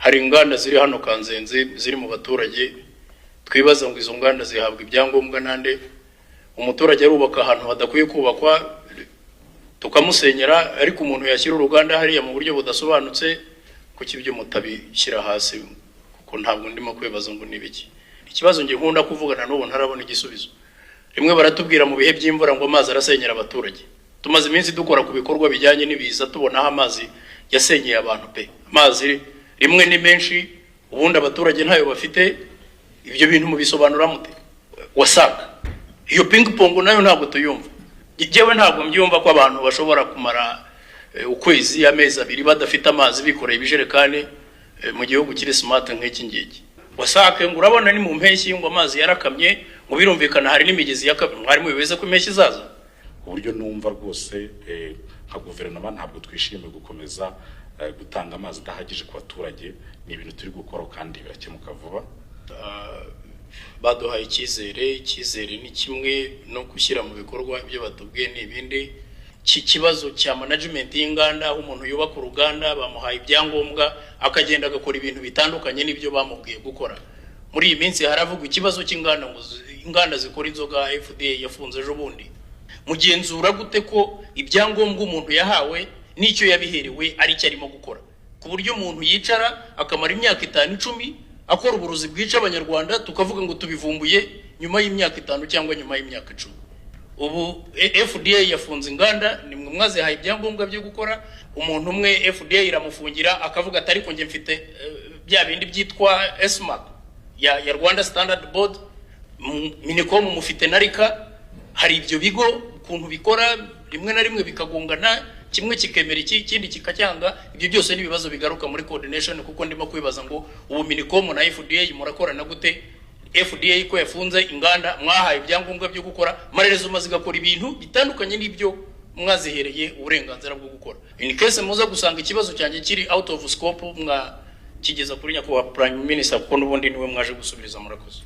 Hari inganda ziri hano Kanzenze ziri mu baturage, twibaza ngo izo nganda zihabwa ibyangombwa nande? Umuturage arubaka ahantu hadakwiye kubakwa, tukamusenyera, ariko umuntu yashyira uruganda hariya mu buryo budasobanutse, kuki ibyo mutabishyira hasi? Kuko ntabwo ndimo kwibaza ngo ni ibiki. Ikibazo njye nkunda kuvugana n'ubu ntarabona igisubizo: rimwe baratubwira mu bihe by'imvura ngo amazi arasenyera abaturage. Tumaze iminsi dukora ku bikorwa bijyanye n'ibiza, tubona aho amazi yasenyeye abantu pe. Amazi rimwe ni menshi, ubundi abaturage ntayo bafite. Ibyo bintu mubisobanura mute? WASAC, iyo ping pong nayo ntabwo tuyumva. Njyewe ntabwo mbyumva ko abantu bashobora kumara ukwezi, amezi 2 badafite amazi, bikoreye ibijerekani mu gihugu kiri smart nk'iki ngiki. WASAC ngo urabona ni mu mpeshyi, ngo amazi yarakamye, ngo birumvikana hari n'imigezi yakamye. Mwari mubizi ko impeshyi izaza? Ku buryo numva rwose nka guverinoma ntabwo twishimiye gukomeza gutanga amazi adahagije ku baturage. Ni ibintu turi gukora kandi birakemuka vuba. Baduhaye icyizere. Icyizere ni kimwe, no gushyira mu bikorwa ibyo batubwiye ni ibindi. Iki kibazo cya management y'inganda, aho umuntu yubaka uruganda, bamuhaye ibyangombwa, akagenda agakora ibintu bitandukanye n'ibyo bamubwiye gukora. Muri iyi minsi haravugwa ikibazo cy'inganda, ngo inganda zikora inzoga FDA yafunze ejo bundi. Mugenzura gute ko ibyangombwa umuntu yahawe n'icyo yabiherewe ari cyo arimo gukora, ku buryo umuntu yicara akamara imyaka 5, 10 akora uburozi bwica Abanyarwanda, tukavuga ngo tubivumbuye nyuma y'imyaka 5 cyangwa nyuma y'imyaka 10? Ubu FDA yafunze inganda, ni mwe mwazihaye ibyangombwa byo gukora. Umuntu umwe FDA iramufungira, akavuga ati: "Ariko njye mfite bya bindi byitwa S-Mark ya Rwanda Standard Board." Minicom mufite na RICA. Hari ibyo bigo ukuntu bikora, rimwe na rimwe bikagongana, kimwe kikemera iki, ikindi kikacyanga. Ibyo byose ni ibibazo bigaruka muri coordination, kuko ndimo kwibaza ngo ubu Minicom na FDA murakorana gute? FDA ko yafunze inganda mwahaye ibyangombwa byo gukora, amarerezo zigakora ibintu bitandukanye n'ibyo mwazihereye uburenganzira bwo gukora. In case muza gusanga ikibazo cyanjye kiri out of scope, mwakigeza kuri nyakubahwa Prime Minister, kuko n'ubundi niwe mwaje gusubiriza. Murakoze.